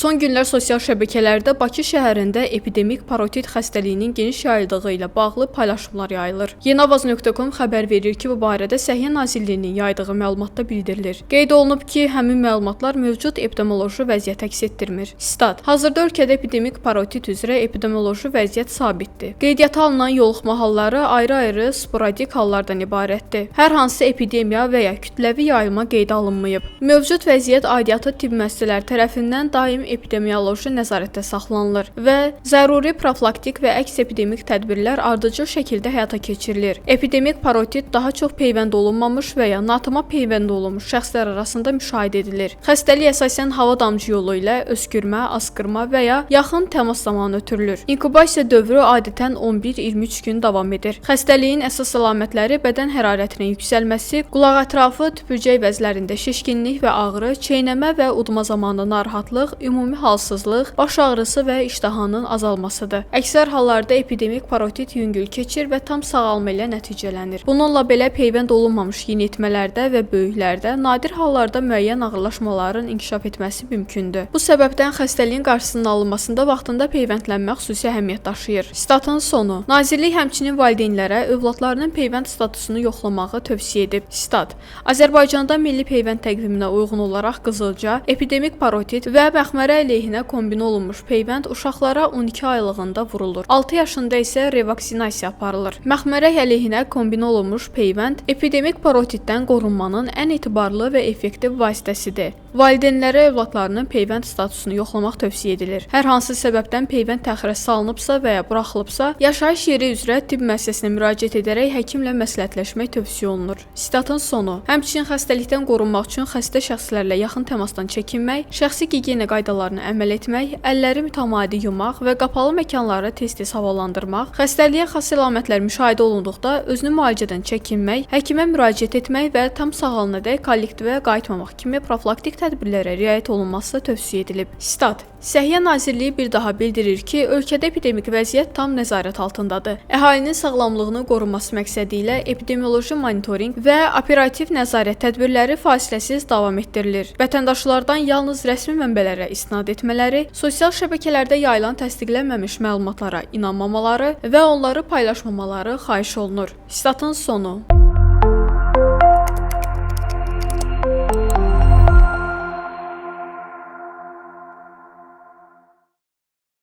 Son günlər sosial şəbəkələrdə Bakı şəhərində epidemik parotit xəstəliyinin geniş yayıldığı ilə bağlı paylaşımlar yayılır. Yeniavaz.com xəbər verir ki, bu barədə Səhiyyə Nazirliyinin yaydığı məlumatda bildirilir. Qeyd olunub ki, həmin məlumatlar mövcud epidemioloji vəziyyəti əks etdirmir. Sitat: Hazırda ölkədə epidemik parotit üzrə epidemioloji vəziyyət sabitdir. Qeydiyyata alınan yoluxma halları ayrı-ayrı sporadik hallardan ibarətdir. Hər hansı epidemiya və ya kütləvi yayılma qeydə alınmayıb. Mövcud vəziyyət aidiyyatı tibb müəssisələri tərəfindən daim epidemioloji nəzarətdə saxlanılır və zəruri profilaktik və əks epidemik tədbirlər ardıcıl şəkildə həyata keçirilir. Epidemik parotit daha çox peyvənd olunmamış və ya natamam peyvənd olunmuş şəxslər arasında müşahidə edilir. Xəstəlik əsasən hava damcı yolu ilə öskürmə, asqırma və ya yaxın təmas zamanı ötürülür. İnkubasiya dövrü adətən 11-23 gün davam edir. Xəstəliyin əsas əlamətləri bədən hərarətinin yüksəlməsi, qulaq ətrafı, tüpürcək vəzlərində şişkinlik və ağrı, çeynəmə və udma zamanı narahatlıq, ümumi halsızlıq, baş ağrısı və iştahanın azalmasıdır. Əksər hallarda epidemik parotit yüngül keçir və tam sağalma ilə nəticələnir. Bununla belə peyvənd olunmamış yeniyetmələrdə və böyüklərdə nadir hallarda müəyyən ağırlaşmaların inkişaf etməsi mümkündür. Bu səbəbdən xəstəliyin qarşısının alınmasında vaxtında peyvəndlənmə xüsusi əhəmiyyət daşıyır. Sitatın sonu. Nazirlik həmçinin valideynlərə övladlarının peyvənd statusunu yoxlamağı tövsiyə edib. Sitat: Azərbaycanda milli peyvənd təqviminə uyğun olaraq qızılca, epidemik parotit və məxmərə əleyhinə kombinə olunmuş peyvənd uşaqlara 12 aylığında vurulur. 6 yaşında isə revaksinasiya aparılır. Məxmərə əleyhinə kombinə olunmuş peyvənd epidemik parotiddən qorunmanın ən etibarlı və effektiv vasitəsidir. Valideynlərə övladlarının peyvənd statusunu yoxlamaq tövsiyə edilir. Hər hansı səbəbdən peyvənd təxirə salınıbsa və ya buraxılıbsa, yaşayış yeri üzrə tibb müəssisəsinə müraciət edərək həkimlə məsləhətləşmək tövsiyə olunur. Sitatın sonu. Həmçinin xəstəlikdən qorunmaq üçün xəstə şəxslərlə yaxın təmasdan çəkinmək, şəxsi gigiyena qaydalarına əməl etmək, əlləri mütəmadi yumaq və qapalı məkanları tez-tez havalandırmaq, xəstəliyə xas əlamətlər müşahidə olunduqda özünü müalicədən çəkinmək, həkimə müraciət etmək və tam sağalanadək kollektivə qayıtmamaq kimi profilaktik tədbirlərə riayət olunması tövsiyə edilib. Sitat: Səhiyyə Nazirliyi bir daha bildirir ki, ölkədə epidemik vəziyyət tam nəzarət altındadır. Əhalinin sağlamlığını qorunması məqsədi ilə epidemioloji monitorinq və operativ nəzarət tədbirləri fasiləsiz davam etdirilir. Vətəndaşlardan yalnız rəsmi mənbələrə istinad etmələri, sosial şəbəkələrdə yayılan təsdiqlənməmiş məlumatlara inanmamaları və onları paylaşmamaları xahiş olunur. Sitatın sonu.